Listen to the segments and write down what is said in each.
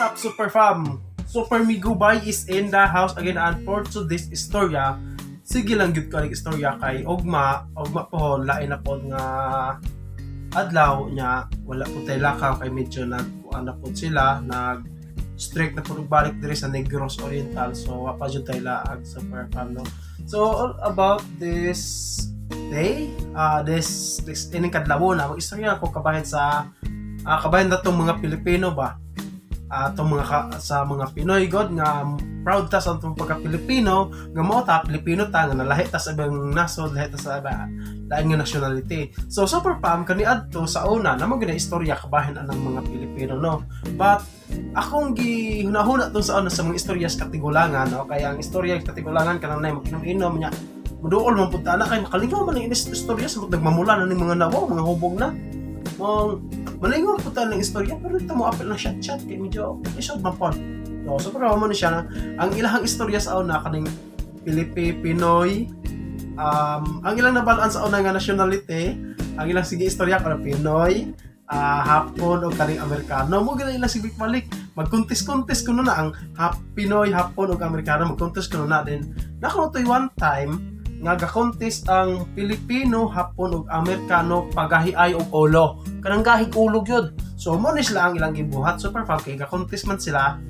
Up, Super Fam? Super Migo Bay is in the house again, and for today's istorya, sige lang gyud ko ang istorya kay ugma, ugma pohon, lain na pod nga adlaw nya, wala po tay lakaw kay medyo nagkuan na pod sila, nag strict na po balik diri sa Negros Oriental, so wa pa jud tay laag, Super Fam, no? So all about this day, this ining kadlaw na mag-istorya ako kabahin sa kabahin na tong mga Pilipino ba, atong mga sa mga Pinoy god nga proud ta sa atong pagka Pilipino, nga mao ta, Pilipino ta, nga nalahi ta sa ibang nasod, lahi ta sa iba, lain nga nationality. So Super Fam, kaniadto sa una namo gina istorya kabahin anang mga Pilipino, no? But akong gihunahuna tong sa una sa mga istorya sa katigulangan, no, kaya ang istorya sa katigulangan kanang nay makinom-inom nya muduol man pud ta na kay makalingaw man ang istorya sa nagmamula na ning mga nawaw, mga hubog na mong malingaw po tayo ng istorya, pero ito mo apil na shot shot kay medyo isod man po. So pero mo ni siya na ang ilahang istorya sa una kaning Pilipi Pinoy, ang ilang nabalaan sa una nga nationality, ang ilang sige istorya kana Pinoy, Hapon o kaning Amerikano mo gina ilang sige balik magkontes-kontes kuno na ang Pinoy, Hapon ug Amerikano, magkontes kuno na din nako toy. One time nga ga-contest ang Pilipino, Hapon ug Amerikano pagahiay og ulo, kanang gahig ulo gyud. So mo ni sila ang ilang gibuhat, Super Fam, kay ga-contest man sila,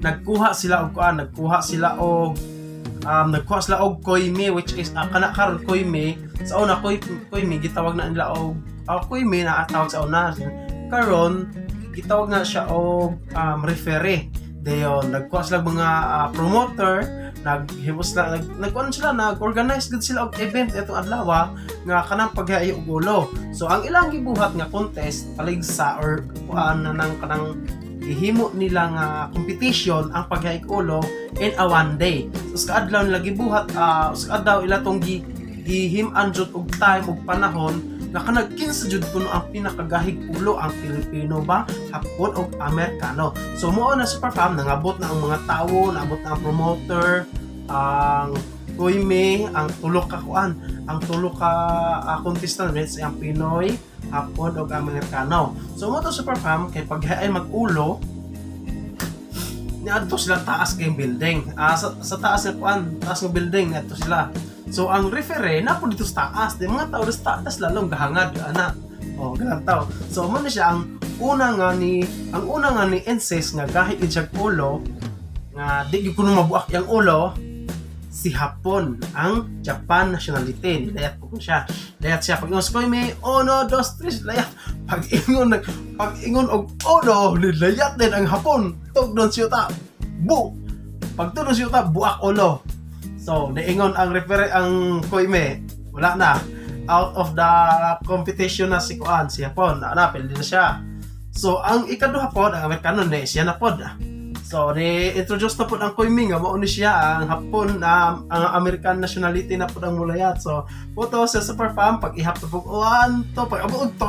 nagkuha sila og kuan, nagkuha sila og koime, which is kana karon koime, sa una koime gitawag na nila og koime na tawag sa una, karon gitawag na siya og referee. Dayon nagkuha sila og mga promoter, naghimo sila, nagkuan sila, nag-organize gud sila og event itong adlaw nga kanang paghahi og ulo. So ang ilang gibuhat nga contest paligsa or kuan na nang kanang gihimo nila nga competition ang paghahi og ulo in a one day. So sa adlaw nila gibuhat, sa adlaw ila tong gihim-an jud og time og panahon nga kanag kinsa jud kuno ang pinakagahig ulo, ang Pilipino ba, Hapon o Amerikano. So mao na, Super Fam, nangabot na ang mga tawo, naabot na ang promoter, ang Koime, ang tulo ka kuan, ang tulo ka contestant, which ang Pinoy, Hapon ug Amerikano. So mo to, Super Fam, kay pag ay mag-ulo niadto sila taas kay building. Sa taas ng kuan, taas ng building niadto sila. So ang referee na po dito sa taas, di mga tao sa taas lalong gahangad ana. Oh, ganang tao. So mo na siya ang una nga ni insist nga gahi gid siya ulo nga di gyud kuno mabuak yang ulo, si Hapon, ang Japan nationality. Nilayat po ko siya. Layat siya. Pag ingon sa may uno, dos, tres, layat. Pag ingon og uno, nilayat din ang Hapon. Tugdon siya ta. Bu! Pag tugdon siya ta, buak ulo. So, niingon ang referee, ang Koime, wala na. Out of the competition na si Kuan, si Hapon. Na, pwede na siya. So, ang ikaduha pod, ang Amerikano, ni siya na pod. So, ni-introduce na po ang Koime nga mao ni siya ang Hapon, ang American nationality na po ang mulayat. So, po sa Super Fam, pag ihap na po, one, to, pag abot to,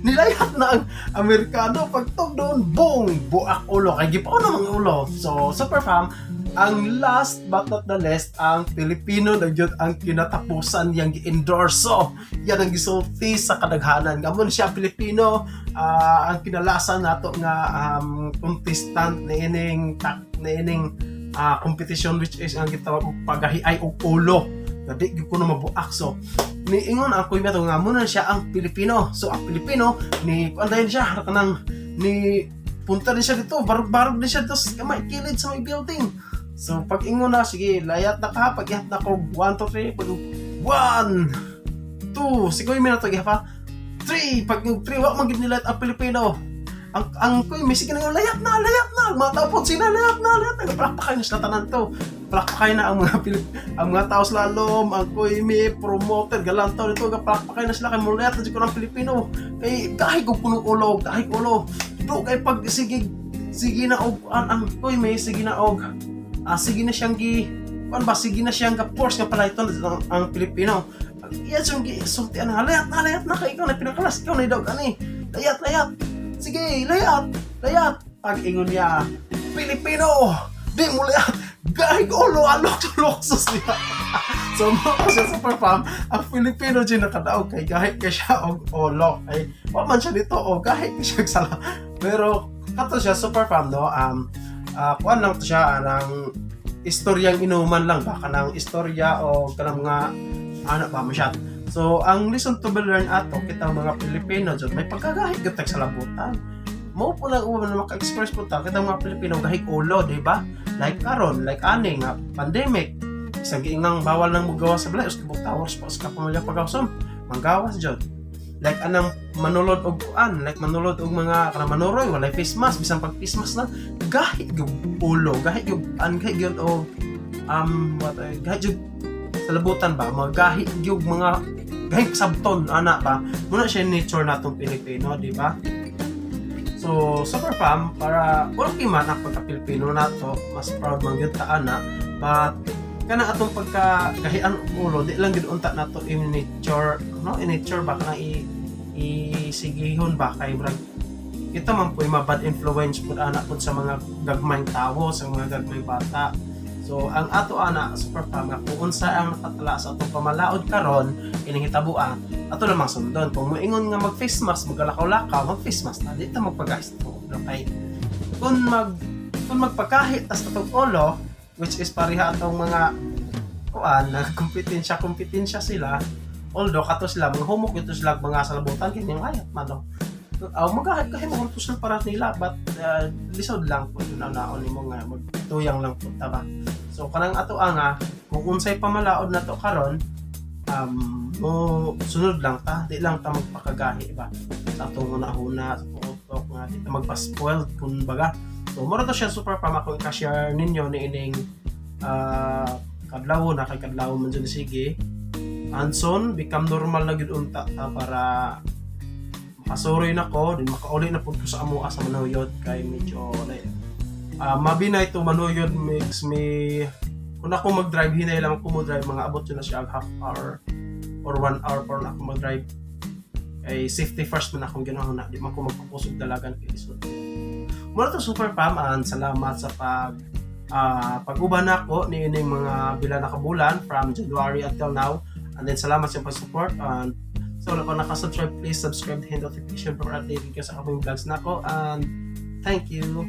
nilayat na ang Amerikano. Pag doon, boom, buak ulo. Kay gipaon na mga ulo. So, Super Fam, ang last but not the least, ang Pilipino na jud ang kinatapusan yang gi-endorso. Yan ang gisulti sa kadaghanan. Gamon siya Pilipino, ang kinalasan nato nga contestant ni ining competition, which is ang gitawag og pagahiay og ulo. Nga di gyud kuno mabuak. So niingon ang kuy nga muna siya ang Pilipino. So ang Pilipino ni kuan dayon siya kanang ni punta din siya dito, barog-barog din siya dito sa may kilid sa may building. So pag ingon na, sige, layat na ka, pag ihat na ko, 1, 2, 3, pag 1, 2, sige, may na to, pa, 3, pag 3, wa man gid nilayat ang Pilipino. Ang kuy, may sige na layat na, mga tao po, sina, layat na, layat na, palakpakay na sila tanan to. Palakpakay na ang mga tao sa lalom, ang kuy, may promoter, galantaw nito, palakpakay na sila kay mo layat na ko ng Pilipino. Kay kahit kung puno ulo, kahit ulo, do kay pag sige sige na og ang kuy may sige na og sige na siyang gi kuan ba, sige na siyang ga force nga pala ito ang Pilipino. Iya siyang gi sultian nga layat na, layat na, kay ikaw na pinakalas, ikaw na daw ani, layat, layat, sige, layat, layat. Pag ingon niya, "Pilipino, di mo layat, gahig ulo," alok loksos niya. So mo siya, Super Fam, ang Pilipino dyan nakadaog kay gahig kay siya og ulo, kay wa man siya dito o gahig kay siya sala, pero Kato siya, super fam, no? Kuan lang to siya, anang istoryang inuman lang ba, kanang istorya o kanang mga ano ba mo siya. So, ang lesson to be learned ato, kita mga Pilipino dyan, may pagkagahig gyud sa labutan. Mao po lang uban na maka-express po ta, kita mga Pilipino gahig ulo, di ba? Like karon, like ani nga pandemic, isang giingang bawal nang mugawas sa balay, uski towers pa sa pamilya pagawsom, manggawas jud. Like anang manulod og kuan, like manulod og mga kanang manuroy, walay face mask, bisan pag face mask na, gahi gyud ulo, gahi gyud an, gahi gyud og what ay gahi gyud sa labutan ba, mga gahi gyud, mga gahi sabton ana ba. Muna siya nature natong Pilipino, di ba? So super fam, para okay man ang pagka Pilipino nato, mas proud man gyud ta ana, but kana atong pagka gahian og ulo, di lang gyud unta nato in nature, no? In nature ba, kanang i isigihon ba, kay murag kita man po yung bad influence pud ana pud sa mga gagmayng tawo, sa mga gagmayng bata. So ang ato ana, super fam, nga kung unsa ang nakatala sa atong pamalaod karon ining hitaboa, ato lamang sundon. Kung moingon nga mag face mask, magalakaw-lakaw, mag face mask na, di ta magpagahi sa atong ulo, kay kung magpakahi tas atong ulo, which is pareha atong mga kuan na kompetensya kompetensya sila, although kato sila mga humok ito sila mga salabutan kini ayat man, no? Aw, magahat kahi mo kung sila para nila, but lisod lang po na naon nimo nga magtuyang lang po ta ba. So kanang ato nga kung unsay pamalaod na to karon, mo sunod lang ta, di lang ta magpakagahi ba sa atong una-una sa utok nga di ta magpa-spoiled kumbaga. So mura to siya, super fam, akong i-share ninyo ni ining kadlaw na, kay kadlaw man jud, sige. And soon become normal na gyud unta ta para makasuroy na ko din, makauli na pud ko sa amoa sa Manuyod, kay medyo like, mabinay to Manuyod makes me, kung ako mag-drive, hinay lang ako mo drive, mga abot yun na siya og half hour or 1 hour por na ako mag-drive, kay safety first man akong ginahuna, di man ko magpapusog dalagan kay lisod. Muna to, super fam, and salamat sa pag-uban nako ni ining mga bila na kabulan from January until now, and then salamat sa pag-support. And so wala pa naka-subscribe, please subscribe, hit notification para updated ka sa akong vlogs nako, and thank you.